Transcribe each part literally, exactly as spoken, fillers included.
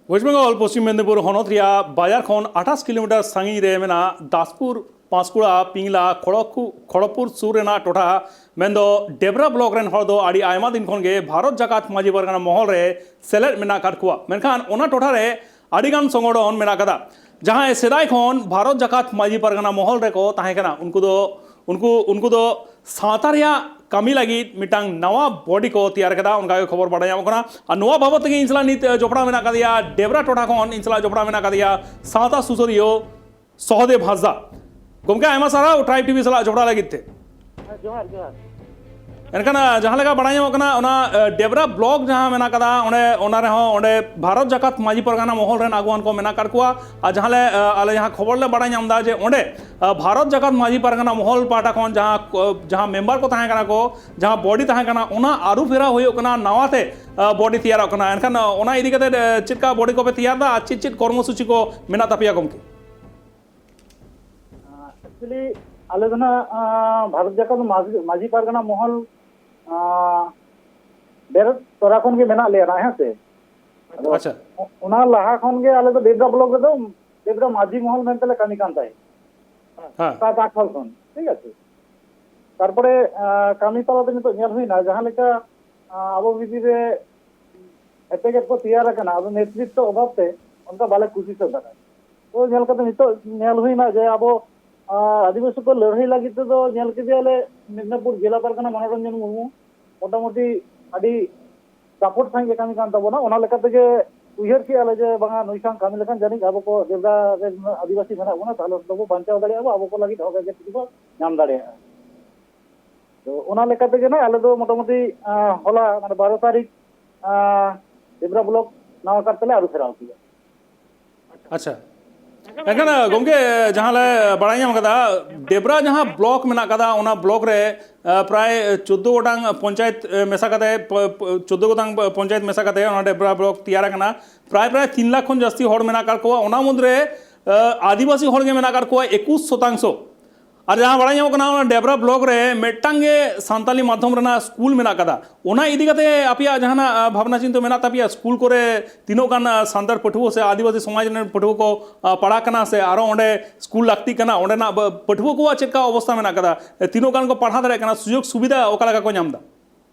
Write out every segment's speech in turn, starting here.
West Bengal Paschim Medinipur ᱦᱚᱱᱚᱛ ᱨᱮᱭᱟᱜ ᱵᱟᱡᱟᱨ ᱠᱷᱚᱱ ᱟᱴᱷᱟᱥ ᱠᱤᱞᱳᱢᱤᱴᱟᱨ ᱥᱟᱺᱜᱤᱧ ᱨᱮ ᱢᱮᱱᱟᱜ ᱫᱟᱥᱯᱩᱨ ᱯᱟᱸᱥᱠᱩᱲᱟ ᱯᱤᱝᱞᱟ ᱠᱷᱚᱲᱚᱠᱩ- ᱠᱷᱚᱲᱚᱯᱩᱨ ᱥᱩᱨ ᱨᱮᱱᱟᱜ ᱴᱚᱴᱷᱟ ᱢᱮᱱᱫᱚ ᱰᱮᱵᱽᱨᱟ ᱵᱞᱚᱠ ᱨᱮᱱ ᱦᱚᱲ ᱫᱚ ᱟᱹᱰᱤ ᱟᱭᱢᱟ ᱫᱤᱱ ᱠᱷᱚᱱ ᱜᱮ ᱵᱷᱟᱨᱚᱛ ᱡᱟᱠᱟᱛ ᱢᱟᱹᱡᱷᱤ ᱯᱟᱨᱜᱟᱱᱟ ᱢᱚᱦᱚᱞ ᱨᱮ ᱥᱮᱞᱮᱫ ᱢᱮᱱᱟᱜ ᱟᱠᱟᱫ ᱠᱚᱣᱟ᱾ ᱢᱮᱱᱠᱷᱟᱱ ᱚᱱᱟ ᱴᱚᱴᱷᱟ ᱨᱮ ᱟᱹᱰᱤ ᱜᱟᱱ ᱥᱚᱝᱜᱚᱴᱷᱚᱱ ᱢᱮᱱᱟᱜ ᱟᱠᱟᱫᱟ, ᱡᱟᱦᱟᱸᱭ ᱥᱮᱫᱟᱭ ᱠᱷᱚᱱ ᱵᱷᱟᱨᱚᱛ ᱡᱟᱠᱟᱛ ᱢᱟᱹᱡᱷᱤ ᱯᱟᱨᱜᱟᱱᱟ ᱢᱚᱦᱚᱞ ᱨᱮᱠᱚ ᱛᱟᱦᱮᱸ ᱠᱟᱱᱟ᱾ ᱩᱱᱠᱩ ᱫᱚ ᱩᱱᱠᱩ ᱩᱱᱠᱩ ᱫᱚ ᱥᱟᱶᱛᱟ ᱨᱮᱭᱟᱜ ᱠᱟᱹᱢᱤ ᱞᱟᱹᱜᱤᱫ ᱢᱤᱫᱴᱟᱝ ᱱᱟᱣᱟ ᱵᱚᱰᱤ ᱠᱚ ᱛᱮᱭᱟᱨ ᱠᱟᱫᱟ, ᱚᱱᱠᱟ ᱜᱮ ᱠᱷᱚᱵᱚᱨ ᱵᱟᱰᱟᱭ ᱧᱟᱢᱚᱜ ᱠᱟᱱᱟ᱾ ᱟᱨ ᱱᱚᱣᱟ ᱵᱟᱵᱚᱛ ᱛᱮᱜᱮ ᱤᱧ ᱥᱟᱞᱟᱜ ᱱᱤᱛ ᱡᱚᱯᱲᱟᱣ ᱢᱮᱱᱟᱜ ᱟᱠᱟᱫᱮᱭᱟ ᱰᱮᱵᱽᱨᱟ ᱴᱚᱴᱷᱟ ᱠᱷᱚᱱ, ᱤᱧ ᱥᱟᱞᱟᱜ ᱡᱚᱯᱲᱟᱣ ᱢᱮᱱᱟᱜ ᱟᱠᱟᱫᱮᱭᱟ ᱥᱟᱶᱛᱟ ᱥᱩᱥᱟᱹᱨᱤᱭᱟᱹ ᱥᱚᱦᱚᱫᱮᱵ ᱦᱟᱸᱥᱫᱟ᱾ ᱜᱚᱢᱠᱮ, ᱟᱭᱢᱟ ᱥᱟᱨᱦᱟᱣ ᱴᱨᱟᱭᱤᱵᱽ ᱴᱤᱵᱷᱤ ᱥᱟᱞᱟᱜ ᱡᱚᱯᱲᱟᱣ ᱞᱟᱹᱜᱤᱫ ᱛᱮ᱾ ᱦᱮᱸ, ᱡᱚᱦᱟᱨ ᱡᱚᱦᱟᱨ᱾ ᱮᱱᱠᱷᱟᱱ ᱡᱟᱦᱟᱸ ᱞᱮᱠᱟ ᱵᱟᱲᱟᱭ ᱧᱟᱢᱚᱜ ᱠᱟᱱᱟ, ᱚᱱᱟ ᱰᱮᱵᱽᱨᱟ ᱵᱞᱚᱠ ᱡᱟᱦᱟᱸ ᱢᱮᱱᱟᱜ ᱠᱟᱫᱟ, ᱚᱸᱰᱮ ᱚᱱᱟ ᱨᱮᱦᱚᱸ ᱚᱸᱰᱮ ᱵᱷᱟᱨᱚᱛ ᱡᱟᱠᱟᱛ ᱢᱟᱹᱡᱷᱤ ᱯᱟᱨᱜᱟᱱᱟ ᱢᱚᱦᱚᱞ ᱨᱮᱱ ᱟᱹᱜᱩᱣᱟᱱ ᱠᱚ ᱢᱮᱱᱟᱜ ᱟᱠᱟᱫ ᱠᱚᱣᱟ᱾ ᱟᱨ ᱡᱟᱦᱟᱸ ᱞᱮ ᱟᱞᱮ ᱡᱟᱦᱟᱸ ᱠᱷᱚᱵᱚᱨ ᱞᱮ ᱵᱟᱲᱟᱭ ᱧᱟᱢ ᱮᱫᱟ ᱡᱮ ᱚᱸᱰᱮ ᱵᱷᱟᱨᱚᱛ ᱡᱟᱠᱟᱛ ᱢᱟᱹᱡᱷᱤ ᱯᱟᱨᱜᱟᱱᱟ ᱢᱚᱦᱚᱞ ᱯᱟᱦᱴᱟ ᱠᱷᱚᱱ ᱡᱟᱦᱟᱸ ᱡᱟᱦᱟᱸ ᱢᱮᱢᱵᱟᱨ ᱠᱚ ᱛᱟᱦᱮᱸ ᱠᱟᱱᱟ ᱠᱚ, ᱡᱟᱦᱟᱸ ᱵᱚᱰᱤ ᱛᱟᱦᱮᱸ ᱠᱟᱱᱟ, ᱚᱱᱟ ᱟᱹᱨᱩ ᱯᱷᱮᱨᱟᱣ ᱦᱩᱭᱩᱜ ᱠᱟᱱᱟ, ᱱᱟᱣᱟ ᱛᱮ ᱵᱚᱰᱤ ᱛᱮᱭᱟᱨᱚᱜ ᱠᱟᱱᱟ᱾ ᱮᱱᱠᱷᱟᱱ ᱚᱱᱟ ᱤᱫᱤ ᱠᱟᱛᱮ ᱪᱮᱫ ᱞᱮᱠᱟ ᱵᱚᱰᱤ ᱠᱚᱯᱮ ᱛᱮᱭᱟᱨ ᱮᱫᱟ ᱟᱨ ᱪᱮᱫ ᱪᱮᱫ ᱠᱚᱨᱢᱚᱥᱩᱪᱤ ᱠᱚ ᱢᱮᱱᱟᱜ ᱛᱟᱯᱮᱭᱟ ᱜᱚᱢᱠᱮ? ᱮᱠᱪᱩᱭᱮᱞᱤ ᱟᱞᱮ ᱫᱚ ᱱᱟᱜ ᱵᱷᱟᱨᱚᱛ ᱡᱟᱠᱟᱛ ᱢᱟᱹᱡᱷᱤ ᱯᱟᱨᱜᱟᱱᱟ ᱢᱚᱦᱚᱞ ᱵᱮᱨᱮᱫ ᱛᱚᱨᱟ ᱠᱷᱚᱱ ᱜᱮ ᱢᱮᱱᱟᱜ ᱞᱮᱭᱟ ᱱᱟᱜ, ᱦᱮᱸ ᱥᱮ᱾ ᱟᱫᱚ ᱟᱪᱪᱷᱟ᱾ ᱚᱱᱟ ᱞᱟᱦᱟ ᱠᱷᱚᱱ ᱜᱮ ᱟᱞᱮ ᱫᱚ ᱰᱮᱵᱽᱨᱟ ᱵᱞᱚᱠ ᱨᱮᱫᱚ ᱰᱮᱵᱽᱨᱟ ᱢᱟᱹᱡᱷᱤ ᱢᱚᱦᱚᱞ ᱢᱮᱱᱛᱮ ᱞᱮ ᱠᱟᱹᱢᱤ ᱠᱟᱱ ᱛᱟᱦᱮᱸᱫ᱾ ᱦᱮᱸ᱾ ᱥᱟᱛ ᱟᱴ ᱥᱟᱞ ᱠᱷᱚᱱ, ᱴᱷᱤᱠ ᱟᱪᱷᱮ᱾ ᱛᱟᱨᱯᱚᱨᱮ ᱠᱟᱹᱢᱤ ᱛᱟᱞᱟᱛᱮ ᱱᱤᱛᱚᱜ ᱧᱮᱞ ᱦᱩᱭᱱᱟ ᱡᱟᱦᱟᱸ ᱞᱮᱠᱟ ᱟᱵᱚ ᱵᱷᱤᱛᱤᱨ ᱨᱮ ᱦᱮᱯᱮᱜᱮᱫ ᱠᱚ ᱛᱮᱭᱟᱨ ᱟᱠᱟᱱᱟ, ᱟᱫᱚ ᱱᱮᱛᱨᱤᱛᱵ ᱚᱵᱷᱟᱵ ᱛᱮ ᱚᱱᱠᱟ ᱵᱟᱞᱮ ᱠᱩᱥᱤᱥ ᱟᱠᱟᱱᱟ᱾ ᱛᱚ ᱧᱮᱞ ᱠᱟᱛᱮ ᱱᱤᱛᱚᱜ ᱧᱮᱞ ᱦᱩᱭᱱᱟ ᱡᱮ ᱟᱵᱚ ᱟᱹᱫᱤᱵᱟᱹᱥᱤ ᱠᱚ ᱞᱟᱹᱲᱦᱟᱹᱭ ᱞᱟᱹᱜᱤᱫ ᱛᱮᱫᱚ ᱧᱮᱞ ᱠᱮᱫᱮᱭᱟᱞᱮ ᱢᱮᱫᱽᱱᱟᱯᱩᱨ ᱡᱮᱞᱟ ᱯᱟᱨᱜᱟᱱᱟ ᱢᱚᱱᱳᱨᱚᱧᱡᱚᱱ ᱢᱩᱨᱢᱩ ᱢᱚᱴᱟᱢᱩᱴᱤ ᱟᱹᱰᱤ ᱥᱟᱯᱳᱨᱴ ᱥᱟᱺᱦᱤᱡ ᱮ ᱠᱟᱹᱢᱤ ᱠᱟᱱ ᱛᱟᱵᱚᱱᱟ᱾ ᱚᱱᱟ ᱞᱮᱠᱟ ᱛᱮᱜᱮ ᱩᱭᱦᱟᱹᱨ ᱠᱮᱜᱼᱟ ᱞᱮ ᱡᱮ ᱵᱟᱝᱟ, ᱱᱩᱭ ᱥᱟᱶ ᱠᱟᱹᱢᱤ ᱞᱮᱠᱷᱟᱱ ᱡᱟᱹᱱᱤᱡ ᱟᱵᱚ ᱠᱚ ᱰᱮᱵᱽᱨᱟ ᱨᱮᱱ ᱟᱹᱫᱤᱵᱟᱹᱥᱤ ᱢᱮᱱᱟᱜ ᱵᱚᱱᱟ, ᱛᱟᱦᱞᱮ ᱚᱱᱟ ᱫᱚᱵᱚ ᱵᱟᱧᱪᱟᱣ ᱫᱟᱲᱮᱭᱟᱜᱼᱟ, ᱟᱵᱚ ᱠᱚ ᱞᱟᱹᱜᱤᱫ ᱦᱚᱠ ᱟᱹᱭᱫᱟᱹᱨ ᱠᱚᱵᱚ ᱧᱟᱢ ᱫᱟᱲᱮᱭᱟᱜᱼᱟ᱾ ᱛᱚ ᱚᱱᱟ ᱞᱮᱠᱟ ᱛᱮᱜᱮ ᱱᱟᱜ ᱟᱞᱮ ᱫᱚ ᱢᱚᱴᱟᱢᱩᱴᱤ ᱦᱚᱞᱟ ᱢᱟᱱᱮ ᱵᱟᱨᱚ ᱛᱟᱹᱨᱤᱠᱷ ᱰᱮᱵᱽᱨᱟ ᱵᱞᱚᱠ ᱱᱟᱣᱟ ᱠᱟᱨ ᱛᱮᱞᱮ ᱟᱹᱨᱩ ᱯᱷᱮᱨᱟᱣ ᱠᱮᱫᱟ᱾ ᱟᱪᱪᱷᱟ᱾ ᱮᱱᱠᱷᱟᱱ ᱜᱚᱢᱠᱮ, ᱡᱟᱦᱟᱸ ᱞᱮ ᱵᱟᱲᱟᱭ ᱧᱟᱢ ᱠᱟᱫᱟ, ᱰᱮᱵᱽᱨᱟ ᱡᱟᱦᱟᱸ ᱵᱞᱚᱠ ᱢᱮᱱᱟᱜ ᱠᱟᱫᱟ, ᱚᱱᱟ ᱵᱞᱚᱠ ᱨᱮ ᱯᱨᱟᱭ ᱪᱳᱫᱽᱫᱳ ᱜᱚᱴᱟᱝ ᱯᱚᱧᱪᱟᱭᱮᱛ ᱢᱮᱥᱟ ᱠᱟᱛᱮ, ᱪᱳᱫᱽᱫᱳ ᱜᱚᱴᱟᱝ ᱯᱚᱧᱪᱟᱭᱮᱛ ᱢᱮᱥᱟ ᱠᱟᱛᱮ ᱚᱱᱟ ᱰᱮᱵᱽᱨᱟ ᱵᱞᱚᱠ ᱛᱮᱭᱟᱨ ᱟᱠᱟᱱᱟ᱾ ᱯᱨᱟᱭ ᱯᱨᱟᱭ ᱛᱤᱱ ᱞᱟᱠᱷ ᱠᱷᱚᱱ ᱡᱟᱹᱥᱛᱤ ᱦᱚᱲ ᱢᱮᱱᱟᱜ ᱟᱠᱟᱫ ᱠᱚᱣᱟ᱾ ᱚᱱᱟ ᱢᱩᱫᱽᱨᱮ ᱟᱹᱫᱤᱵᱟᱹᱥᱤ ᱦᱚᱲ ᱜᱮ ᱢᱮᱱᱟᱜ ᱟᱠᱟᱫ ᱠᱚᱣᱟ ᱮᱠᱩᱥ ᱥᱚᱛᱟᱝᱥᱚ᱾ ᱟᱨ ᱡᱟᱦᱟᱸ ᱵᱟᱲᱟᱭ ᱧᱟᱢᱚᱜ ᱠᱟᱱᱟ, ᱚᱱᱟ ᱰᱮᱵᱨᱟ ᱵᱞᱚᱠ ᱨᱮ ᱢᱤᱫᱴᱟᱝ ᱜᱮ ᱥᱟᱱᱛᱟᱞᱤ ᱢᱟᱫᱽᱫᱷᱚᱢ ᱨᱮᱱᱟᱜ ᱥᱠᱩᱞ ᱢᱮᱱᱟᱜ ᱠᱟᱫᱟ᱾ ᱚᱱᱟ ᱤᱫᱤ ᱠᱟᱛᱮ ᱟᱯᱮᱭᱟᱜ ᱡᱟᱦᱟᱱᱟᱜ, ᱟ, ᱵᱷᱟᱵᱽᱱᱟ ᱪᱤᱱᱛᱟᱹ ᱢᱮᱱᱟᱜ ᱛᱟᱯᱮᱭᱟ? ᱥᱠᱩᱞ ᱠᱚᱨᱮ ᱛᱤᱱᱟᱹᱜ ᱜᱟᱱ, ᱟ, ᱥᱟᱱᱛᱟᱲ ᱯᱟᱹᱴᱷᱩᱣᱟᱹ ᱥᱮ ᱟᱹᱫᱤᱵᱟᱹᱥᱤ ᱥᱚᱢᱟᱡᱽ ᱨᱮᱱ ᱯᱟᱹᱴᱷᱩᱣᱟᱹ ᱠᱚ, ᱟ, ᱯᱟᱲᱦᱟᱜ ᱠᱟᱱᱟ ᱥᱮ ᱟᱨᱚ ᱚᱸᱰᱮ ᱥᱠᱩᱞ ᱞᱟᱹᱠᱛᱤᱜ ᱠᱟᱱᱟ? ᱚᱸᱰᱮᱱᱟᱜ ᱵᱟ-, ᱯᱟᱹᱴᱷᱩᱣᱟᱹ ᱠᱚᱣᱟᱜ ᱪᱮᱫ ᱞᱮᱠᱟ ᱚᱵᱚᱥᱛᱟ ᱢᱮᱱᱟᱜ ᱠᱟᱫᱟ? ᱛᱤᱱᱟᱹᱜ ᱜᱟᱱ ᱠᱚ ᱯᱟᱲᱦᱟᱣ ᱫᱟᱲᱮᱭᱟᱜ ᱠᱟᱱᱟ? ᱥᱩᱡᱳᱜᱽ ᱥᱩᱵᱤᱫᱷᱟ ᱚᱠᱟ ᱞᱮᱠᱟ ᱠᱚ ᱧᱟᱢ ᱮᱫᱟ?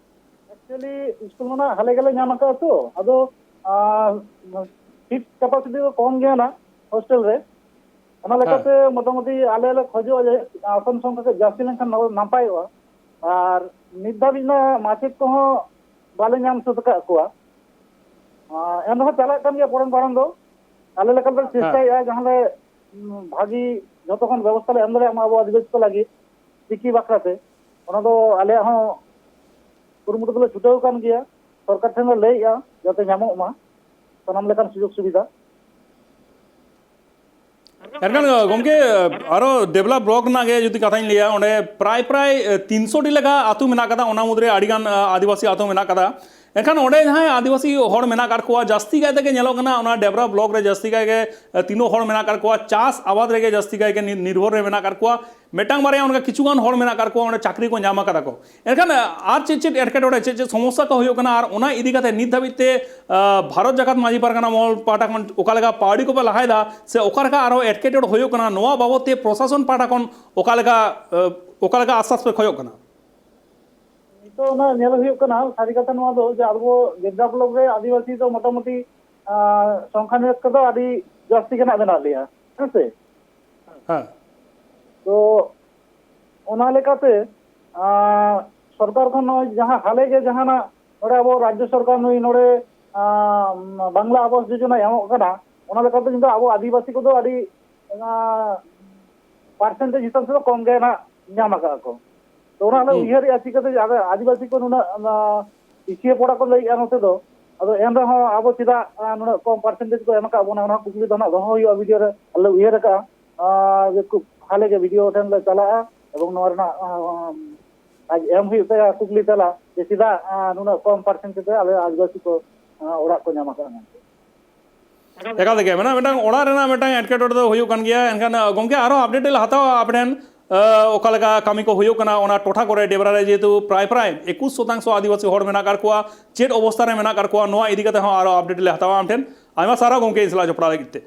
ᱮᱠᱪᱩᱭᱮᱞᱤ ᱥᱠᱩᱞ ᱢᱟ ᱱᱟᱜ ᱦᱟᱞᱮ ᱜᱮᱞᱮ ᱧᱟᱢ ᱟᱠᱟᱫᱟ ᱛᱚ, ᱟᱫᱚ, ᱟᱨ, ᱥᱤᱴ ᱠᱮᱯᱟᱥᱤᱴᱤ ᱫᱚ ᱠᱚᱢ ᱜᱮᱭᱟ ᱱᱟᱜ ᱦᱳᱥᱴᱮᱞ ᱨᱮ᱾ ᱚᱱᱟ ᱦᱮᱸ᱾ ᱞᱮᱠᱟᱛᱮ ᱢᱚᱴᱟᱢᱩᱴᱤ ᱟᱞᱮ ᱞᱮ ᱠᱷᱚᱡᱚᱜᱼᱟ ᱡᱮ ᱟᱥᱚᱱ ᱥᱚᱝᱠᱷᱟ ᱠᱟᱹᱡ ᱡᱟᱹᱥᱛᱤ ᱞᱮᱱᱠᱷᱟᱱ ᱱᱟᱯᱟᱭᱚᱜᱼᱟ᱾ ᱟᱨ ᱱᱤᱛ ᱫᱷᱟᱹᱵᱤᱡ ᱢᱟ ᱢᱟᱪᱮᱫ ᱠᱚᱦᱚᱸ ᱵᱟᱞᱮ ᱧᱟᱢ ᱥᱟᱹᱛ ᱟᱠᱟᱫ ᱠᱚᱣᱟ᱾ ᱟᱨ ᱮᱱ ᱨᱮᱦᱚᱸ ᱪᱟᱞᱟᱜ ᱠᱟᱱ ᱜᱮᱭᱟ ᱯᱚᱲᱚᱱ ᱯᱟᱲᱚᱱ ᱫᱚ᱾ ᱟᱞᱮ ᱞᱮᱠᱟ ᱞᱮ ᱦᱮᱸ᱾ ᱪᱮᱥᱴᱟᱭᱮᱫᱼᱟ, ᱡᱟᱦᱟᱸ ᱞᱮ, ᱩᱸ, ᱵᱷᱟᱹᱜᱤ ᱡᱷᱚᱛᱚ ᱠᱷᱚᱱ ᱵᱮᱵᱚᱥᱛᱷᱟ ᱞᱮ ᱮᱢ ᱫᱟᱲᱮᱭᱟᱜ ᱢᱟ ᱟᱵᱚ ᱟᱹᱫᱤᱵᱟᱹᱥᱤ ᱠᱚ ᱞᱟᱹᱜᱤᱫ ᱪᱤᱠᱤ ᱵᱟᱠᱷᱨᱟ ᱛᱮ᱾ ᱚᱱᱟ ᱫᱚ ᱟᱞᱮᱭᱟᱜ ᱦᱚᱸ ᱠᱩᱨᱩᱢᱩᱴᱩ ᱫᱚᱞᱮ ᱪᱷᱩᱴᱟᱹᱣ ᱟᱠᱟᱱ ᱜᱮᱭᱟ᱾ ᱥᱚᱨᱠᱟᱨ ᱴᱷᱮᱱ ᱞᱮ ᱞᱟᱹᱭᱮᱫᱼᱟ ᱡᱟᱛᱮ ᱧᱟᱢᱚᱜ ᱢᱟ ᱥᱟᱱᱟᱢ ᱞᱮᱠᱟᱱ ᱥᱩᱡᱳᱜᱽ ᱥᱩᱵᱤᱫᱷᱟ᱾ ᱮᱱᱠᱷᱟᱱ, ᱜᱚᱢᱠᱮ, ᱟᱨᱚ ᱰᱮᱵᱷᱞᱚᱯ ᱵᱞᱚᱠ ᱨᱮᱱᱟᱜ ᱜᱮ ᱡᱩᱫᱤ ᱠᱟᱛᱷᱟᱧ ᱞᱟᱹᱭᱟ, ᱚᱸᱰᱮ ᱯᱨᱟᱭ, ᱯᱨᱟᱭ, ᱮ, ᱛᱤᱱᱥᱚ ᱴᱤ ᱞᱮᱠᱟ ᱟᱹᱛᱩ ᱢᱮᱱᱟᱜ ᱠᱟᱫᱟ, ᱚᱱᱟ ᱢᱩᱫᱽᱨᱮ ᱟᱹᱰᱤᱜᱟᱱ, ᱟ, ᱟᱹᱫᱤᱵᱟᱹᱥᱤ ᱟᱹᱛᱩ ᱢᱮᱱᱟᱜ ᱠᱟᱫᱟ᱾ ᱮᱱᱠᱷᱟᱱ ᱚᱸᱰᱮ ᱡᱟᱦᱟᱸᱭ ᱟᱹᱫᱤᱵᱟᱹᱥᱤ ᱦᱚᱲ ᱢᱮᱱᱟᱜ ᱟᱠᱟᱫ ᱠᱚᱣᱟ, ᱡᱟᱹᱥᱛᱤ ᱠᱟᱭ ᱛᱮᱜᱮ ᱧᱮᱞᱚᱜ ᱠᱟᱱᱟ, ᱚᱱᱟ ᱰᱮᱵᱷᱞᱚᱯ ᱵᱞᱚᱠ ᱨᱮ ᱡᱟᱹᱥᱛᱤ ᱠᱟᱭ ᱜᱮ, ᱮ, ᱛᱤᱱᱟᱹᱜ ᱦᱚᱲ ᱢᱮᱱᱟᱜ ᱟᱠᱟᱫ ᱠᱚᱣᱟ, ᱪᱟᱥ ᱟᱵᱟᱫ ᱨᱮᱜᱮ ᱡᱟᱹᱥᱛᱤ ᱠᱟᱭ ᱜᱮ ᱱᱤᱨ-, ᱱᱤᱨᱵᱷᱚᱨ ᱨᱮ ᱢᱮᱱᱟᱜ ᱟᱠᱟᱫ ᱠᱚᱣᱟ᱾ ᱢᱤᱫᱴᱟᱝ ᱵᱟᱨᱭᱟ ᱚᱱᱠᱟ ᱠᱤᱪᱷᱩ ᱜᱟᱱ ᱦᱚᱲ ᱢᱮᱱᱟᱜ ᱟᱠᱟᱫ ᱠᱚᱣᱟ ᱚᱸᱰᱮ ᱪᱟᱹᱠᱨᱤ ᱠᱚ ᱧᱟᱢ ᱟᱠᱟᱫᱟ ᱠᱚ᱾ ᱮᱱᱠᱷᱟᱱ, ᱟᱨ ᱪᱮᱫ ᱪᱮᱫ ᱮᱴᱠᱮᱴᱚᱬᱮ, ᱪᱮᱫ ᱪᱮᱫ ᱥᱚᱢᱚᱥᱥᱟ ᱠᱚ ᱦᱩᱭᱩᱜ ᱠᱟᱱᱟ, ᱟᱨ ᱚᱱᱟ ᱤᱫᱤ ᱠᱟᱛᱮ ᱱᱤᱛ ᱫᱷᱟᱹᱵᱤᱡ ᱛᱮ, ᱟ, ᱵᱷᱟᱨᱚᱛ ᱡᱟᱠᱟᱛ ᱢᱟᱹᱡᱷᱤ ᱯᱟᱨᱜᱟᱱᱟ ᱢᱚᱦᱚᱞ ᱯᱟᱦᱴᱟ ᱠᱷᱚᱱ ᱚᱠᱟ ᱞᱮᱠᱟ ᱯᱟᱹᱣᱲᱤ ᱠᱚᱯᱮ ᱞᱟᱦᱟᱭᱮᱫᱟ, ᱥᱮ ᱚᱠᱟ ᱞᱮᱠᱟ ᱟᱨᱦᱚᱸ ᱮᱴᱠᱮᱴᱚᱬᱮ ᱦᱩᱭᱩᱜ ᱠᱟᱱᱟ, ᱱᱚᱣᱟ ᱵᱟᱵᱚᱫ ᱛᱮ ᱯᱨᱚᱥᱟᱥᱚᱱ ᱯᱟᱦᱴᱟ ᱠᱷᱚᱱ ᱚᱠᱟ ᱞᱮᱠᱟ, ᱟ, ᱚᱠᱟ ᱞᱮᱠᱟ ᱟᱥᱥᱟᱥ ᱯᱮ ᱠᱷᱚᱡᱚᱜ ᱠᱟᱱᱟ? ᱱᱤᱛᱚᱜ ᱚᱱᱟ ᱧᱮᱞ ᱦᱩᱭᱩᱜ ᱠᱟᱱᱟ, ᱥᱟᱹᱨᱤ ᱠᱟᱛᱷᱟ ᱱᱚᱣᱟ ᱫᱚ ᱡᱮ ᱟᱵᱚ ᱡᱮᱵᱽᱫᱟ ᱵᱞᱚᱠ ᱨᱮ ᱟᱹᱫᱤᱵᱟᱹᱥᱤ ᱫᱚ ᱢᱚᱴᱟᱢᱩᱴᱤ, ᱟ, ᱥᱚᱝᱠᱷᱟ ᱱᱤᱭᱮ ᱛᱮᱫᱚ ᱟᱹᱰᱤ ᱡᱟᱹᱥᱛᱤ ᱜᱮ ᱱᱟᱜ ᱢᱮᱱᱟᱜ ᱞᱮᱭᱟ, ᱦᱮᱸ ᱥᱮ? ᱦᱮᱸ᱾ ᱛᱚ ᱚᱱᱟ ᱞᱮᱠᱟᱛᱮ, ᱟᱸ, ᱥᱚᱨᱠᱟᱨ ᱠᱷᱚᱱ ᱱᱚᱜᱼᱚᱭ ᱡᱟᱦᱟᱸ ᱦᱟᱞᱮ ᱜᱮ ᱡᱟᱦᱟᱱᱟᱜ ᱱᱚᱰᱮ ᱟᱵᱚ ᱨᱟᱡᱽᱡᱚ ᱥᱚᱨᱠᱟᱨ ᱱᱩᱭ ᱱᱚᱰᱮ, ᱟᱸ, ᱵᱟᱝᱞᱟ ᱟᱵᱟᱥ ᱡᱳᱡᱚᱱᱟᱭ ᱮᱢᱚᱜ ᱠᱟᱱᱟ, ᱚᱱᱟ ᱞᱮᱠᱟᱛᱮ ᱠᱤᱱᱛᱩ ᱟᱵᱚ ᱟᱹᱫᱤᱵᱟᱹᱥᱤ ᱠᱚᱫᱚ ᱟᱹᱰᱤ, ᱟᱸ, ᱯᱟᱨᱥᱮᱱᱴᱮᱡᱽ ᱦᱤᱥᱟᱹᱵ ᱛᱮᱫᱚ ᱠᱚᱢ ᱜᱮ ᱱᱟᱜ ᱧᱟᱢ ᱟᱠᱟᱫᱼᱟ ᱠᱚ᱾ ᱛᱚ ᱚᱱᱟ ᱞᱮ ᱦᱩᱸ᱾ ᱩᱭᱦᱟᱹᱨᱮᱜᱼᱟ, ᱪᱤᱠᱟᱹᱛᱮ ᱟᱫᱚ ᱟᱹᱫᱤᱵᱟᱹᱥᱤ ᱠᱚ ᱱᱩᱱᱟᱹᱜ, ᱟᱸ, ᱯᱤᱪᱷᱤᱭᱟᱹ ᱯᱚᱲᱟ ᱠᱚ ᱞᱟᱹᱭᱮᱜᱼᱟ ᱱᱚᱛᱮ ᱫᱚ, ᱟᱫᱚ ᱮᱱ ᱨᱮᱦᱚᱸ ᱟᱵᱚ ᱪᱮᱫᱟᱜ, ᱟᱸ, ᱱᱩᱱᱟᱹᱜ ᱠᱚᱢ ᱯᱟᱨᱥᱮᱱᱴᱮᱡᱽ ᱠᱚ ᱮᱢ ᱟᱠᱟᱫ ᱵᱚᱱᱟ, ᱚᱱᱟ ᱠᱩᱠᱞᱤ ᱫᱚ ᱱᱟᱜ ᱫᱚᱦᱚ ᱦᱩᱭᱩᱜᱼᱟ ᱵᱷᱤᱰᱤᱭᱳ ᱨᱮ᱾ ᱟᱞᱮ ᱩᱭᱦᱟᱹᱨ ᱟᱠᱟᱫᱼᱟ, ᱟᱸ, ᱡᱮ ᱠᱷᱩᱵ ᱦᱟᱞᱮ ᱜᱮ ᱵᱷᱤᱰᱤᱭᱳ ᱴᱷᱮᱱ ᱞᱮ ᱪᱟᱞᱟᱜᱼᱟ ᱮᱵᱚᱝ ᱱᱚᱣᱟ ᱨᱮᱱᱟᱜ, ᱟᱸ, ᱟᱡ ᱮᱢ ᱦᱩᱭᱩᱜ ᱛᱟᱭᱟ ᱠᱩᱠᱞᱤ ᱛᱮᱞᱟ ᱡᱮ ᱪᱮᱫᱟᱜ, ᱟᱸ, ᱱᱩᱱᱟᱹᱜ ᱠᱚᱢ ᱯᱟᱨᱥᱮᱱᱴ ᱛᱮ ᱟᱞᱮ ᱟᱹᱫᱤᱵᱟᱹᱥᱤ ᱠᱚ, ᱟᱸ, ᱚᱲᱟᱜ ᱠᱚ ᱧᱟᱢ ᱟᱠᱟᱫᱼᱟ ᱢᱮᱱᱛᱮ᱾ ᱮᱠᱟᱞ ᱛᱮᱜᱮ, ᱢᱟᱱᱮ ᱢᱤᱫᱴᱟᱝ ᱚᱲᱟᱜ ᱨᱮᱱᱟᱜ ᱢᱤᱫᱴᱟᱝ ᱮᱴᱠᱮᱴᱚᱬᱮ ᱫᱚ ᱦᱩᱭᱩᱜ ᱠᱟᱱ ᱜᱮᱭᱟ᱾ ᱮᱱᱠᱷᱟᱱ, ᱟᱸ, ᱜᱚᱢᱠᱮ, ᱟᱨᱦᱚᱸ ᱟᱯᱰᱮᱴ ᱞᱮ ᱦᱟᱛᱟᱣᱟ ᱟᱯᱮ ᱴᱷᱮᱱ᱾ ᱚᱠᱟ ᱞᱮᱠᱟ ᱠᱟᱹᱢᱤ ᱠᱚ ᱦᱩᱭᱩᱜ ᱠᱟᱱᱟ ᱚᱱᱟ ᱴᱚᱴᱷᱟ ᱠᱚᱨᱮ, ᱰᱮᱵᱽᱨᱟ ᱨᱮ ᱡᱮᱦᱮᱛᱩ ᱯᱨᱟᱭ ᱯᱨᱟᱭ ᱮᱠᱩᱥ ᱥᱚᱛᱟᱝᱥᱚ ᱟᱹᱫᱤᱵᱟᱹᱥᱤ ᱦᱚᱲ ᱢᱮᱱᱟᱜ ᱟᱠᱟᱫ ᱠᱚᱣᱟ, ᱪᱮᱫ ᱚᱵᱚᱥᱛᱟ ᱨᱮ ᱢᱮᱱᱟᱜ ᱟᱠᱟᱫ ᱠᱚᱣᱟ, ᱱᱚᱣᱟ ᱤᱫᱤ ᱠᱟᱛᱮ ᱦᱚᱸ ᱟᱨᱚ ᱟᱯᱰᱮᱴ ᱞᱮ ᱦᱟᱛᱟᱣᱟ ᱟᱢ ᱴᱷᱮᱱ᱾ ᱟᱭᱢᱟ ᱥᱟᱨᱦᱟᱣ ᱜᱚᱢᱠᱮ, ᱤᱧ ᱥᱟᱞᱟᱜ ᱡᱚᱯᱲᱟᱣ ᱞᱟᱹᱜᱤᱫ ᱛᱮ᱾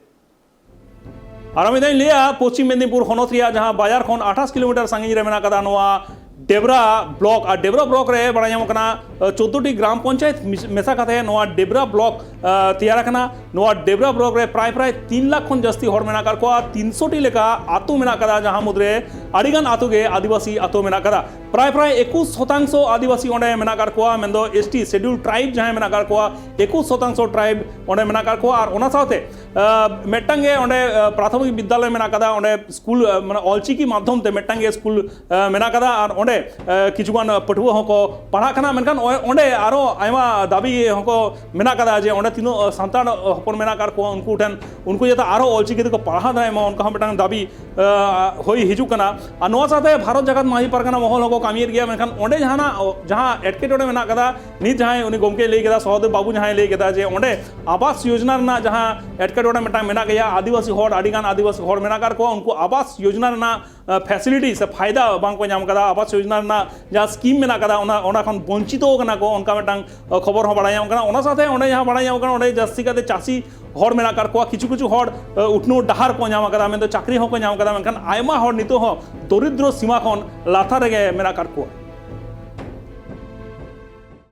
ᱟᱨ ᱢᱤᱫ ᱫᱷᱟᱣ ᱤᱧ ᱞᱟᱹᱭᱟ, ᱯᱚᱥᱪᱤᱢ ᱢᱮᱫᱽᱱᱤᱯᱩᱨ ᱦᱚᱱᱚᱛ ᱨᱮᱭᱟᱜ ᱡᱟᱦᱟᱸ ᱵᱟᱡᱟᱨ ᱠᱷᱚᱱ ᱟᱴᱷᱟᱥ ᱠᱤᱞᱳᱢᱤᱴᱟᱨ ᱥᱟᱺᱜᱤᱧ ᱨᱮ ᱢᱮᱱᱟᱜ ᱟᱠᱟᱫᱟ ᱱᱚᱣᱟ ᱰᱮᱵᱽᱨᱟ ᱵᱞᱚᱠ, ᱟᱨ ᱰᱮᱵᱽᱨᱟ ᱵᱞᱚᱠ ᱨᱮ ᱵᱟᱲᱟᱭ ᱧᱟᱢᱚᱜ ᱠᱟᱱᱟ, ᱪᱳᱫᱽᱫᱳ ᱴᱤ ᱜᱨᱟᱢ ᱯᱚᱧᱪᱟᱭᱮᱛ ᱢᱤᱥ-, ᱢᱮᱥᱟ ᱠᱟᱛᱮ ᱱᱚᱣᱟ ᱰᱮᱵᱽᱨᱟ ᱵᱞᱚᱠ, ᱟᱸ, ᱛᱮᱭᱟᱨ ᱟᱠᱟᱱᱟ᱾ ᱱᱚᱣᱟ ᱰᱮᱵᱽᱨᱟ ᱵᱞᱚᱠ ᱨᱮ ᱯᱨᱟᱭ ᱯᱨᱟᱭ ᱛᱤᱱ ᱞᱟᱠᱷ ᱠᱷᱚᱱ ᱡᱟᱹᱥᱛᱤ ᱦᱚᱲ ᱢᱮᱱᱟᱜ ᱟᱠᱟᱫ ᱠᱚᱣᱟ, ᱛᱤᱱᱥᱚ ᱴᱤ ᱞᱮᱠᱟ ᱟᱹᱛᱩ ᱢᱮᱱᱟᱜ ᱟᱠᱟᱫᱟ, ᱡᱟᱦᱟᱸ ᱢᱩᱫᱽᱨᱮ ᱟᱹᱰᱤᱜᱟᱱ ᱟᱹᱛᱩ ᱜᱮ ᱟᱹᱫᱤᱵᱟᱹᱥᱤ ᱟᱹᱛᱩ ᱢᱮᱱᱟᱜ ᱟᱠᱟᱫᱟ᱾ ᱯᱨᱟᱭ ᱯᱨᱟᱭ ᱮᱠᱩᱥ ᱥᱚᱛᱟᱝᱥᱚ ᱟᱹᱫᱤᱵᱟᱹᱥᱤ ᱚᱸᱰᱮ ᱢᱮᱱᱟᱜ ᱟᱠᱟᱫ ᱠᱚᱣᱟ, ᱢᱮᱱᱫᱚ ᱮᱥ ᱴᱤ, ᱥᱮᱰᱤᱭᱩᱞ ᱴᱨᱟᱭᱤᱵᱽ ᱡᱟᱦᱟᱸᱭ ᱢᱮᱱᱟᱜ ᱟᱠᱟᱫ ᱠᱚᱣᱟ, ᱮᱠᱩᱥ ᱥᱚᱛᱟᱝᱥᱚ ᱴᱨᱟᱭᱤᱵᱽ ᱚᱸᱰᱮ ᱢᱮᱱᱟᱜ ᱟᱠᱟᱫ ᱠᱚᱣᱟ᱾ ᱟᱨ ᱚᱱᱟ ᱥᱟᱶᱛᱮ, ᱟᱸ, ᱢᱤᱫᱴᱟᱝ ᱜᱮ ᱚᱸᱰᱮ, ᱟᱸ, ᱯᱨᱟᱛᱷᱚᱢᱤᱠ ᱵᱤᱫᱽᱫᱟᱞᱚᱭ ᱢᱮᱱᱟᱜ ᱟᱠᱟᱫᱟ, ᱚᱸᱰᱮ ᱥᱠᱩᱞ, ᱟᱸ, ᱢᱟᱱᱮ ᱚᱞᱪᱤᱠᱤ ᱢᱟᱫᱽᱫᱷᱚᱢ ᱛᱮ ᱢᱤᱫᱴᱟᱝ ᱜᱮ ᱥᱠᱩᱞ, ᱟᱸ, ᱢᱮᱱᱟᱜ ᱟᱠᱟᱫᱟ᱾ ᱟᱨ ᱚᱸᱰᱮ, ᱟᱸ, ᱠᱤᱪᱷᱩᱜᱟᱱ ᱯᱟᱹᱴᱷᱩᱣᱟᱹ ᱦᱚᱸᱠᱚ ᱯᱟᱲᱦᱟᱜ ᱠᱟᱱᱟ᱾ ᱢᱮᱱᱠᱷᱟᱱ ᱚᱸ-, ᱚᱸᱰᱮ ᱟᱨᱚ ᱟᱭᱢᱟ ᱫᱟᱹᱵᱤ ᱦᱚᱸᱠᱚ ᱢᱮᱱᱟᱜ ᱟᱠᱟᱫᱟ ᱡᱮ ᱚᱸᱰᱮ ᱛᱤᱱᱟᱹᱜ ᱥᱟᱱᱛᱟᱲ ᱦᱚᱯᱚᱱ ᱢᱮᱱᱟᱜ ᱟᱠᱟᱫ ᱠᱚᱣᱟ, ᱩᱱᱠᱩ ᱴᱷᱮᱱ, ᱩᱱᱠᱩ ᱡᱟᱛᱮ ᱟᱨᱚ ᱚᱞᱪᱤᱠᱤ ᱛᱮᱠᱚ ᱯᱟᱲᱦᱟᱣ ᱫᱟᱲᱮᱭᱟᱜ ᱢᱟ, ᱚᱱᱠᱟ ᱦᱚᱸ ᱢᱤᱫᱴᱟᱝ ᱫᱟᱹᱵᱤ, ᱟᱸ, ᱦᱩᱭ ᱦᱤᱡᱩᱜ ᱠᱟᱱᱟ᱾ ᱟᱨ ᱱᱚᱣᱟ ᱥᱟᱶᱛᱮ ᱵᱷᱟᱨᱚᱛ ᱡᱟᱠᱟᱛ ᱢᱟᱹᱡᱷᱤ ᱯᱟᱨᱜᱟᱱᱟ ᱢᱚᱦᱚᱞ ᱦᱚᱸᱠᱚ ᱠᱟᱹᱢᱤᱭᱮᱫ ᱜᱮᱭᱟ, ᱢᱮᱱᱠᱷᱟᱱ ᱚᱸᱰᱮ ᱡᱟᱦᱟᱱᱟᱜ, ᱡᱟᱦᱟᱸ ᱮᱴᱠᱮᱴᱚᱬᱮ ᱢᱮᱱᱟᱜ ᱟᱠᱟᱫᱟ, ᱱᱤᱛ ᱡᱟᱦᱟᱸᱭ ᱩᱱᱤ ᱜᱚᱢᱠᱮᱭ ᱞᱟᱹᱭ ᱠᱮᱫᱟ, ᱥᱚᱦᱚᱫᱮᱵ ᱵᱟᱵᱩ ᱡᱟᱦᱟᱸᱭ ᱞᱟᱹᱭ ᱠᱮᱫᱟ ᱡᱮ ᱚᱸᱰᱮ ᱟᱵᱟᱥ ᱭᱳᱡᱽᱱᱟ ᱨᱮᱱᱟᱜ ᱡᱟᱦᱟᱸ ᱮᱴᱠᱮᱴᱚᱬᱮ ᱢᱤᱫᱴᱟᱝ ᱢᱮᱱᱟᱜ ᱜᱮᱭᱟ, ᱟᱹᱫᱤᱵᱟᱹᱥᱤ ᱦᱚᱲ, ᱟᱹᱰᱤᱜᱟᱱ ᱟᱹᱫᱤᱵᱟᱹᱥᱤ ᱦᱚᱲ ᱢᱮᱱᱟᱜ ᱟᱠᱟᱫ ᱠᱚᱣᱟ, ᱩᱱᱠᱩ ᱟᱵᱟᱥ ᱭᱳᱡᱽᱱᱟ ᱨᱮᱱᱟᱜ, ᱟᱸ, ᱯᱷᱮᱥᱤᱞᱤᱴᱤ ᱥᱮ ᱯᱷᱟᱭᱫᱟ ᱵᱟᱝ ᱠᱚ ᱧᱟᱢ ᱟᱠᱟᱫᱟ, ᱟᱵᱟᱥ ᱭᱳᱡᱽᱱᱟ ᱨᱮᱱᱟᱜ ᱡᱟᱦᱟᱸ ᱥᱠᱤᱢ ᱢᱮᱱᱟᱜ ᱟᱠᱟᱫᱟ, ᱚᱱᱟ, ᱚᱱᱟ ᱠᱷᱚᱱ ᱵᱚᱧᱪᱤᱛᱚ ᱠᱟᱱᱟ ᱠᱚ, ᱚᱱᱠᱟ ᱢᱤᱫᱴᱟᱝ, ᱟᱸ, ᱠᱷᱚᱵᱚᱨ ᱦᱚᱸ ᱵᱟᱲᱟᱭ ᱧᱟᱢ ᱠᱟᱱᱟ᱾ ᱚᱱᱟ ᱥᱟᱶᱛᱮ ᱚᱸᱰᱮ ᱡᱟᱦᱟᱸ ᱵᱟᱲᱟᱭ ᱧᱟᱢ ᱠᱟᱱᱟ, ᱚᱸᱰᱮ ᱡᱟᱹᱥᱛᱤ ᱠᱟᱛᱮ ᱪᱟᱹᱥᱤ ᱦᱚᱲ ᱢᱮᱱᱟᱜ ᱟᱠᱟᱫ ᱠᱚᱣᱟ, ᱠᱤᱪᱷᱩ ᱠᱤᱪᱷᱩ ᱦᱚᱲ, ᱟᱸ, ᱩᱛᱱᱟᱹᱣ ᱰᱟᱦᱟᱨ ᱠᱚ ᱧᱟᱢ ᱟᱠᱟᱫᱟ, ᱢᱮᱱᱫᱚ ᱪᱟᱹᱠᱨᱤ ᱦᱚᱸᱠᱚ ᱧᱟᱢ ᱟᱠᱟᱫᱟ, ᱢᱮᱱᱠᱷᱟᱱ ᱟᱭᱢᱟ ᱦᱚᱲ ᱱᱤᱛᱚᱜ ᱦᱚᱸ ᱫᱚᱨᱤᱫᱨᱚ ᱥᱤᱢᱟ ᱠᱷᱚᱱ ᱞᱟᱛᱟᱨ ᱨᱮᱜᱮ ᱢᱮᱱᱟᱜ ᱟᱠᱟᱫ ᱠᱚᱣᱟ᱾